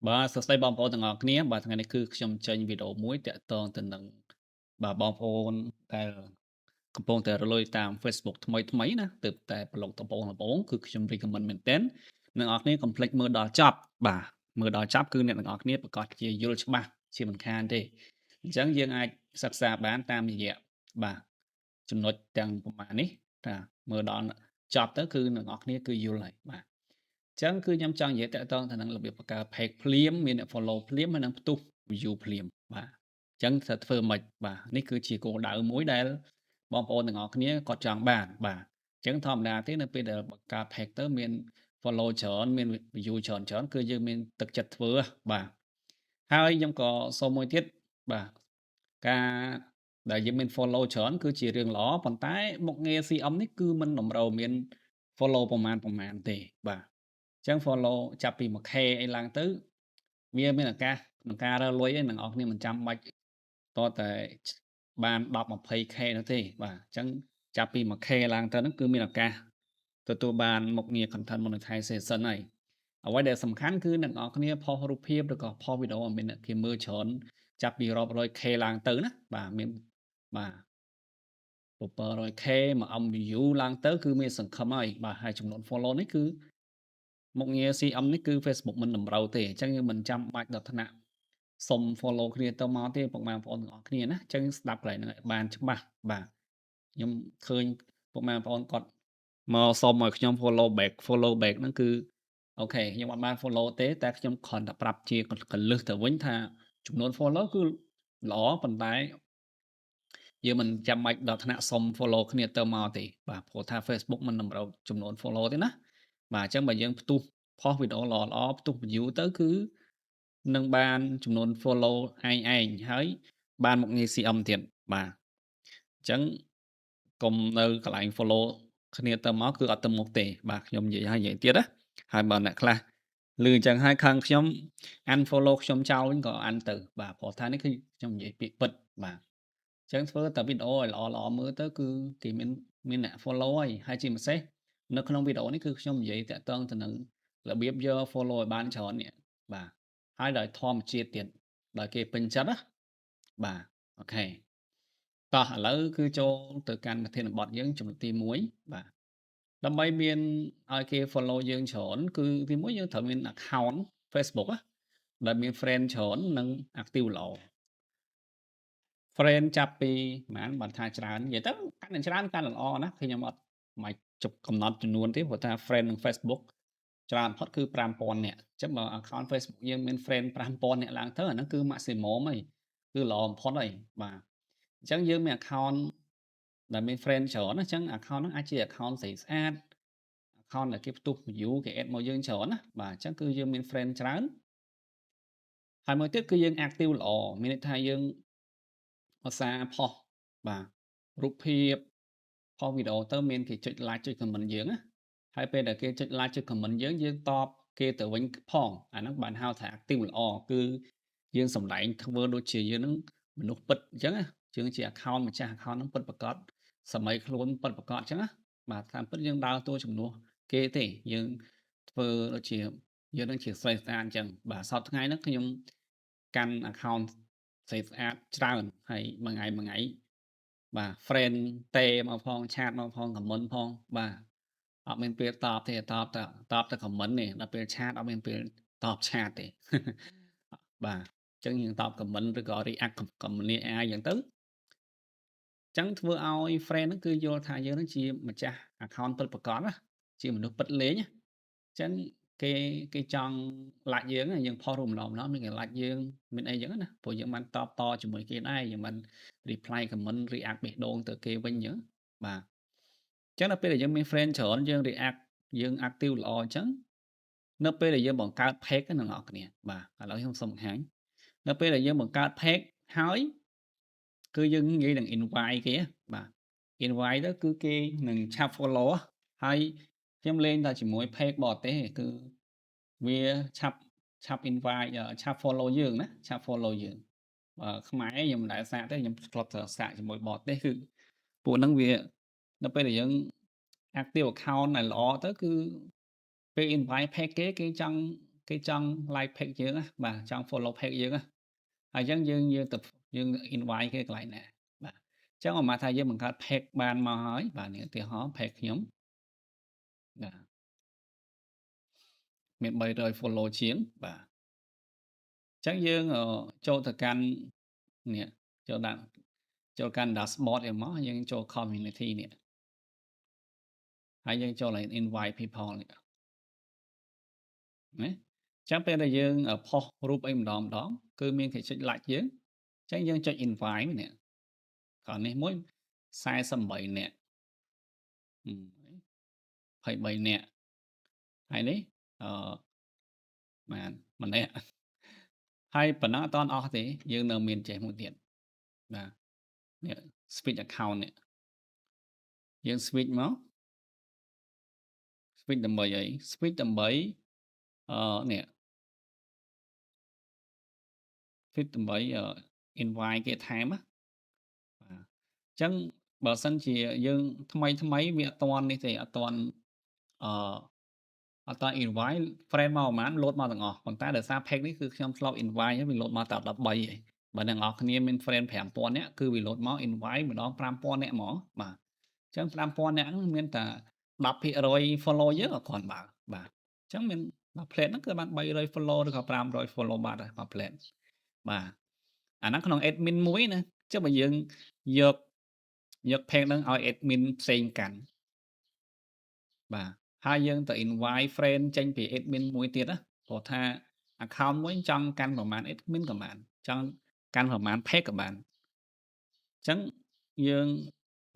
បាទសួស្តីបងប្អូនទាំងអស់គ្នាបាទថ្ងៃនេះគឺខ្ញុំចេញវីដេអូមួយតាក់ទងទៅនឹងបាទបងប្អូនដែលកំពុងតែរលុយតាម Facebook ថ្មីថ្មីណាទើបតែប្រឡងដំបូងដំបូងគឺខ្ញុំ recommend មែនទែនអ្នកនរគ្នាកុំភ្លេចមើលដល់ចប់បាទមើលដល់ចប់គឺអ្នកទាំងអស់គ្នាប្រកាសជាយល់ច្បាស់ជាមិនខានទេអញ្ចឹងយើងអាចសិក្សាបានតាមរយៈបាទចំណុចទាំងប្រមាណនេះតាមើលដល់ចប់ទៅគឺអ្នកនរគ្នាគឺយល់ហើយបាទចឹងគឺខ្ញុំចង់និយាយតាក់ទងទៅនឹងរបៀបបង្កើត page ភ្លាមមានអ្នក follow ភ្លាមហើយនឹងផ្ទុះ view ភ្លាមបាទអញ្ចឹងត្រូវធ្វើម៉េចបាទនេះគឺជាគោលដៅមួយដែលបងប្អូនទាំងអស់គ្នាគាត់ចង់បានបាទអញ្ចឹងធម្មតាទេនៅពេលដែលបង្កើត page ទៅមាន follow ច្រើនមាន view ច្រើនច្រើនគឺយើងមានទឹកចិត្តធ្វើបាទហើយខ្ញុំក៏សូមមួយទៀតបាទការដែលយើងមាន follow ច្រើនគឺជារឿងល្អប៉ុន្តែមុខងារ CM នេះគឺមិនតម្រូវមាន follow ប្រមាណប្រមាណទេបាទអញ្ចឹង follow ចាប់ពី 1K អីឡើងទៅវាមានឱកាសក្នុងការរកលុយឯងអ្នកនរគ្នាមិនចាំបាច់តតែបាន10 20K នោះទេបាទអញ្ចឹងចាប់ពី 1K ឡើងទៅហ្នឹងគឺមានឱកាសទទួលបានមុខងារ content monetization ហើយអ្វីដែលសំខាន់គឺអ្នកនរគ្នាផុសរូបភាពឬក៏ផុសវីដេអូឲ្យមានអ្នកគេមើលច្រើនចាប់ពីរាប់រយ K ឡើងទៅណាបាទមានបាទ 700K 1M view ឡើងទៅគឺមានសង្ឃឹមហើយបាទហើយចំនួន follow នេះគឺមុខងារ CM នេះគឺ Facebook មិនតម្រូវទេអញ្ចឹងយើងមិនចាំបាច់ដល់ថ្នាក់សុំ follow គ្នាទៅមកទេពុកម៉ែបងប្អូនទាំងអស់គ្នាណាអញ្ចឹងស្ដាប់កន្លែងហ្នឹងឲ្យបានច្បាស់បាទខ្ញុំឃើញពុកម៉ែបងប្អូនគាត់មកសុំឲ្យខ្ញុំ follow back follow back ហ្នឹងគឺOK ខ្ញុំអត់បាន follow ទេតែខ្ញុំគ្រាន់តែប្រាប់ជាកលឹះទៅវិញថាចំនួន follow គឺល្អប៉ុន្តែយើងមិនចាំបាច់ដល់ថ្នាក់សុំ follow គ្នាទៅមកទេបាទព្រោះថា Facebook មិនតម្រូវចំនួន follow ទេណាបាទអញ្ចឹងបើយើងផ្ទុះផុសវីដេអូល្អៗផ្ទុះ view ទៅគឺនឹងបានចំនួន follow ឯងឯងហើយបានមុខងារ CM ទៀតបាទអញ្ចឹងកុំនៅកន្លែង follow គ្នាទៅមកគឺអត់ទៅមុខទេបាទខ្ញុំនិយាយហើយនិយាយទៀតណាហើយបើអ្នកខ្លះឮអញ្ចឹងហើយខាងខ្ញុំ unfollow ខ្ញុំចោលវិញក៏ un ទៅបាទព្រោះថានេះគឺខ្ញុំនិយាយពាក្យពិតបាទអញ្ចឹងធ្វើតែវីដេអូឲ្យល្អៗមើលទៅគឺគេមានមានអ្នក follow ហើយហើយជាពិសេសនៅក្នុងវីដេអូនេះគឺខ្ញុំនិយាយតាក់ទងទៅនឹងរបៀបយក follow ឲ្យបានច្រើននេះបាទហើយដោយធម្មជាតិទៀតដោយគេពេញចិត្តណាបាទ OK តោះឥឡូវគឺចូលទៅកាន់ប្រធានបទយើងចំណុចទី1បាទដើម្បីមានឲ្យគេ follow យើងច្រើនគឺទី1យើងត្រូវមាន account Facebook ណាដែលមាន friend ច្រើននិង active ល្អ friend ចាប់ពីប្រហែលបានថាច្រើននិយាយទៅកាន់តែច្រើនកាន់តែល្អណាខ្ញុំអត់មិនជប់កំណត់ចំនួនទេព្រោះថា friend ក្នុង Facebook ច្រើនបំផុតគឺ5000នាក់អញ្ចឹងបើ account Facebook យើងមាន friend 5000នាក់ឡើងទៅអាហ្នឹងគឺ maximum ហើយគឺល្អបំផុតហើយបាទអញ្ចឹងយើងមាន account ដែលមាន friend ច្រើនណាអញ្ចឹង account ហ្នឹងអាចជា account ស្រីស្អាត account ដែលគេផ្ទុះ view គេ add មកយើងច្រើនណាបាទអញ្ចឹងគឺយើងមាន friend ច្រើនហើយមួយទៀតគឺយើង active ល្អមានន័យថាយើងឧស្សាហ៍ផុសបាទរូបភាពផុសវីដេអូទៅមានគេចុច like ចុច comment យើងណាហើយពេលដែលគេចុច like ចុច comment យើងយើងតបគេទៅវិញផងអាហ្នឹងបានហៅថា active ល្អគឺយើងសម្ដែងធ្វើដូចជាយើងនឹងមនុស្សពិតអញ្ចឹងណាយើងជា account ម្ចាស់ account ហ្នឹងពិតប្រាកដសម័យខ្លួនពិតប្រាកដអញ្ចឹងណាបាទតាមពិតយើងដើរតួជំនួសគេទេយើងធ្វើដូចជាយើងនឹងជាស្រីស្អាតអញ្ចឹងបាទសប្តាហ៍ថ្ងៃហ្នឹងខ្ញុំកាន់ account ស្រីស្អាតច្រើនហើយមួយថ្ងៃមួយថ្ងៃបាទ friend តេមកផង chat មកផង comment ផងបាទអត់មានពេលតបទេតបតែតបតែ comment ទេដល់ពេល chat អត់មានពេលតប chat ទេបាទអញ្ចឹងយើងតប comment ឬក៏ react comment AI អញ្ចឹងទៅអញ្ចឹងធ្វើឲ្យ friend ហ្នឹងគឺយល់ថាយើងហ្នឹងជាម្ចាស់ account ពិតប្រាកដណាជាមនុស្សពិតលេងណាអញ្ចឹងគេគេចង់ like យើងយើងផុសរូបម្ដងម្ដងមានគេ like យើងមានអីចឹងណាព្រោះយើងបានតបតជាមួយគេដែរយើងបាន reply comment react បេះដូងទៅគេវិញអញ្ចឹងបាទអញ្ចឹងដល់ពេលដែលយើងមាន friend ច្រើនយើង react យើង active ល្អអញ្ចឹងនៅពេលដែលយើងបង្កើត page ហ្នឹងអ្នកនរគ្នាបាទឥឡូវខ្ញុំសូមបង្ហាញនៅពេលដែលយើងបង្កើត page ហើយគឺយើងងាយនឹង invite គេបាទ invite ទៅគឺគេនឹងឆាប់ follow ហើយខ្ញុំលេងតែជាមួយ page បរទេសគឺវាឆាប់ឆាប់ invite ឆាប់ follow យើងណាឆាប់ follow យើងបើខ្មែរខ្ញុំមិនដែលសាកទេខ្ញុំធ្លាប់តែសាកជាមួយបរទេសគឺពួកហ្នឹងវានៅពេលដែលយើង active account ឲ្យល្អទៅគឺពេល invite page គេគេចង់គេ គេចង់ like page យើងណាបាទចង់ follow page យើងណាហើយអញ្ចឹងយើងយើងទៅយើង invite គេកន្លែងណាបាទអញ្ចឹងអមថាយើងបង្កើត page បានមកហើយបាទនេះឧទាហរណ៍ page ខ្ញុំបាទមាន300 follow ជាងបាទអញ្ចឹងយើងចូលទៅកាន់នេះចូលដាក់ចូលកាន់ dashboard យ៉ាងមកយើងចូល community នេះហើយយើងចូលឡើង invite people នេះណាចឹងពេលដែលយើងផុសរូបអីម្ដងម្ដងគឺមានគេចុច like យើងចឹងយើងចុច invite នេះគ្រាន់នេះមួយ48នាក់23នាក់ហើយនេះអឺបានម្នាក់ហើយប៉ុណ្ណឹងអត់អស់ទេយើងនៅមានចេះមួយទៀតបាទនេះ switch account នេះយើង switch មក switch ដើម្បីអី switch ដើម្បីអឺនេះ switch ដើម្បី invite គេថែមណាបាទអញ្ចឹងបើសិនជាយើងថ្មីថ្មីវាអត់ទាន់នេះទេអត់ទាន់អឺអត់ទាន់ invite friend មកប្រហែលលោតមកទាំងអស់ប៉ុន្តែដោយសារ page នេះគឺខ្ញុំធ្លាប់ invite ហើយវាលោតមកតែ13ឯងបើអ្នកនរគ្នាមាន friend 5000នាក់គឺវាលោតមក invite ម្ដង5000នាក់ហ្មងបាទអញ្ចឹង5000នាក់ហ្នឹងមានតែ10% follow យើងក៏គ្រាន់បើបាទអញ្ចឹងមានមួយភ្លែត ហ្នឹងគឺបាន300 follow ឬក៏500 follow បាត់ហើយមួយភ្លែត បាទអាហ្នឹងក្នុង admin មួយណាចុះបើយើងយកយក page ហ្នឹងឲ្យ admin ផ្សេងកាន់បាទហើយយើងទៅ invite friend ចេញពី admin មួយទៀតណាព្រោះថា account មួយចង់កាន់ប្រមាណ admin ក៏បានចង់កាន់ប្រមាណ page ក៏បានអញ្ចឹងយើង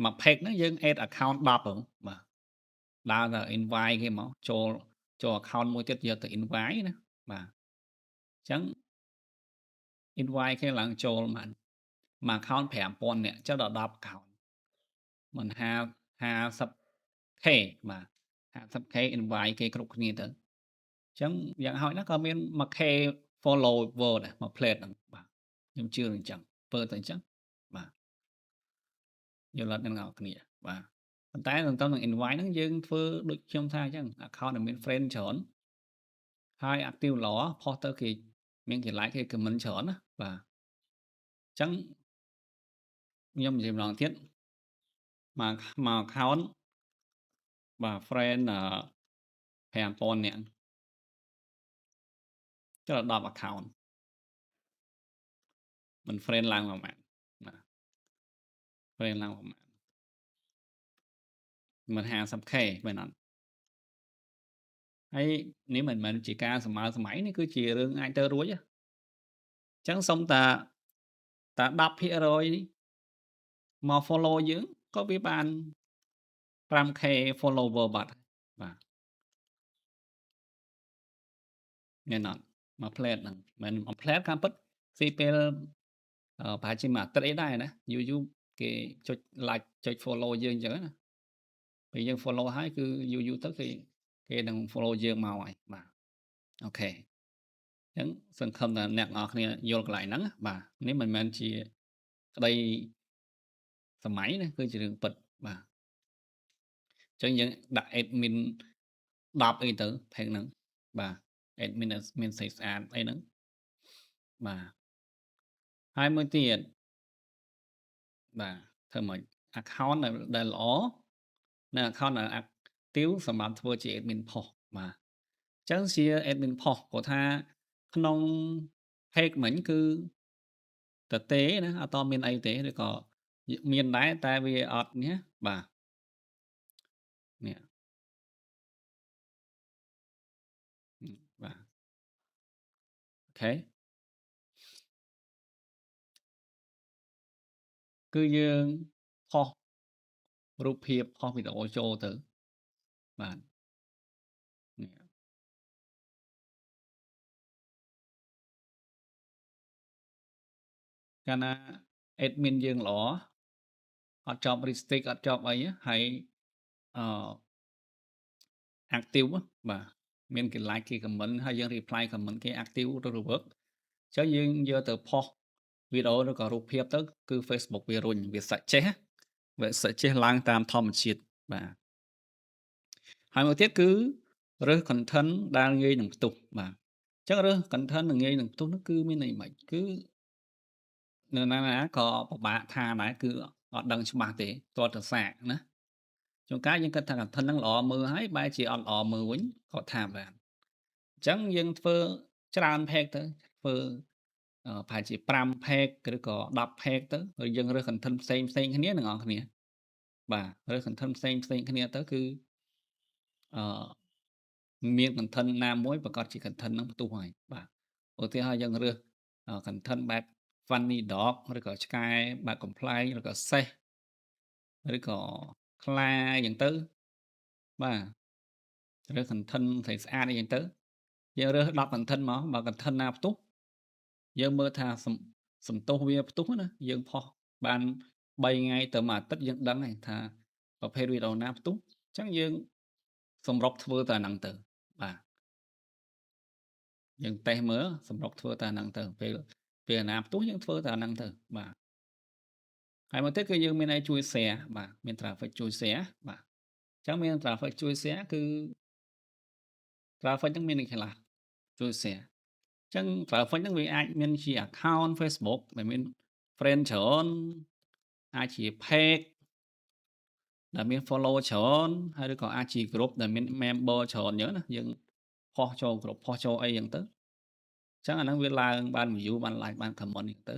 មួយ page ហ្នឹងយើង add account 10ហ្មងបាទដើរទៅ invite គេមកចូលចូល account មួយទៀតយកទៅ invite ណាបាទអញ្ចឹង invite គេឡើងចូលបានមួយ account 5000នាក់ចុះដល់10 account មិន 50K បាទ 50K invite គេគ្រប់គ្នាទៅអញ្ចឹងយ៉ាងហោចណាស់ក៏មាន 1K follower ដែរមួយភ្លែត ហ្នឹងបាទខ្ញុំជឿអញ្ចឹងធ្វើទៅអញ្ចឹងបាទយល់អត់អ្នកនរគ្នាបាទប៉ុន្តែទៅនឹង invite ហ្នឹងយើងធ្វើដូចខ្ញុំថាអញ្ចឹង account ដែលមាន friend ច្រើនហើយ active ល្អផុសទៅគេមានគេ like គេ comment ច្រើនណាបាទអញ្ចឹងខ្ញុំនិយាយម្ដងទៀតមួយមួយ account បាទ friend អឺ5000នាក់ចុះដល់10 account មិន friend ឡើងប្រហែលបាទ friend ឡើងប្រហែលមិន 50K មែនអត់ហើយនេះមិនមែនជាការសម័យសម័យនេះគឺជារឿងអាចទៅរួចអញ្ចឹងសុំតាតា10%មក follow យើងក៏វាបាន 5K follower បាត់បាទមែនអត់មួយភ្លែត ហ្នឹងមិនមួយភ្លែត តាមពិតស៊ីពេលប្រហែលជាមួយអាទិត្យអីដែរណាយូរយូរគេចុច like ចុច follow យើងអញ្ចឹងណាពេលយើង follow ហើយគឺយូរយូរទៅគេគេនឹង follow យើងមកហើយបាទ OK អញ្ចឹងសង្ឃឹមថាអ្នកនរគ្នាយល់កន្លែងហ្នឹងបាទនេះមិនមែនជាក្តីសម័យណាគឺជារឿងពិតបាទអញ្ចឹងយើងដាក់ admin 10អីទៅ page ហ្នឹងបាទ admin មានស្អីស្អាតអីហ្នឹងបាទហើយមួយទៀតបាទធ្វើម៉េច account ដែលល្អនៅ account ដែល active សម្រាប់ធ្វើជា admin post បាទអញ្ចឹងជា admin post ព្រោះថាក្នុង page មិញគឺទទេណាអត់តមានអីទេឬក៏មានដែរតែវាអត់នេះបាទនេះបាទ OK គឺយើងផុសរូបភាពផុសវីដេអូចូលទៅបាទនេះកាលណា admin យើងល្អអត់ជាប់ restrict អត់ជាប់អីហើយអឺ active បាទមានគេ like គេ comment ហើយយើង reply comment គេ active រស់រវើកអញ្ចឹងយើងយកទៅផុសវីដេអូឬក៏រូបភាពទៅគឺ Facebook វារុញវា suggest វា suggest ឡើងតាមធម្មជាតិបាទហើយមួយទៀតគឺរើស content ដែលងាយនឹងផ្ទុះបាទ ចឹងរើស content នឹងងាយនឹងផ្ទុះនោះគឺមានន័យម៉េចគឺនៅណាណាក៏ពិបាកថាដែរគឺអត់ដឹងច្បាស់ទេទាល់តែសាកណាជួនកាលយើងគិតថា content ហ្នឹងល្អមើលហើយបែរជាអត់ល្អមើលវិញក៏ថាបានអញ្ចឹងយើងធ្វើច្រើន page ទៅធ្វើប្រហែលជា5 page ឬក៏10 page ទៅហើយយើងរើស content ផ្សេងផ្សេងគ្នាទាំងអស់គ្នាបាទរើស content ផ្សេងផ្សេងគ្នាទៅគឺអឺមាន content ណាមួយប្រាកដជា content ហ្នឹងផ្ទុះហើយបាទឧទាហរណ៍យើងរើស content បែប funny dog ឬក៏ឆ្កែបែបកំប្លែងឬក៏សេះឬក៏ខ្លាអញ្ចឹងទៅបាទរើស content ស្អាតស្អាតអីចឹងទៅយើងរើស10 content មកបើ content ណាផ្ទុះយើងមើលថាសន្ទុះវាផ្ទុះណាយើងផុសបាន3ថ្ងៃទៅមួយអាទិត្យយើងដឹងហើយថាប្រភេទវីដេអូណាផ្ទុះអញ្ចឹងយើងសម្រុកធ្វើតែហ្នឹងទៅបាទយើងតេស្តមើលសម្រុកធ្វើតែហ្នឹងទៅពេលពេលណាផ្ទុះយើងធ្វើតែហ្នឹងទៅបាទហើយមកទៀតគឺយើងមានអីជួយ share បាទមាន traffic ជួយ share បាទអញ្ចឹងមាន traffic ជួយ share គឺ traffic ហ្នឹងមានអីខ្លះជួយ share អញ្ចឹង traffic ហ្នឹងវាអាចមានជា account Facebook ដែលមាន friend ច្រើនអាចជា page ដែលមាន follow ច្រើនហើយឬក៏អាចជា group ដែលមាន member ច្រើនអញ្ចឹងណាយើងផុសចូល group ផុសចូលអីអញ្ចឹងទៅអញ្ចឹងអាហ្នឹងវាឡើងបាន view បាន like បាន comment អញ្ចឹងទៅ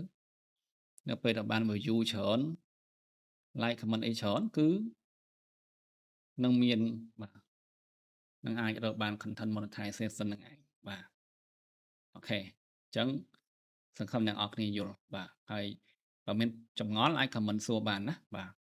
នៅពេលដែលបាន view ច្រើន like comment អីច្រើនគឺនឹងមានបាទនឹងអាចរកបាន content monetization ហ្នឹងឯងបាទ OK អញ្ចឹងសង្ឃឹមអ្នកនរគ្នាយល់បាទហើយបើមានចម្ងល់អាច comment សួរបានណាបាទ។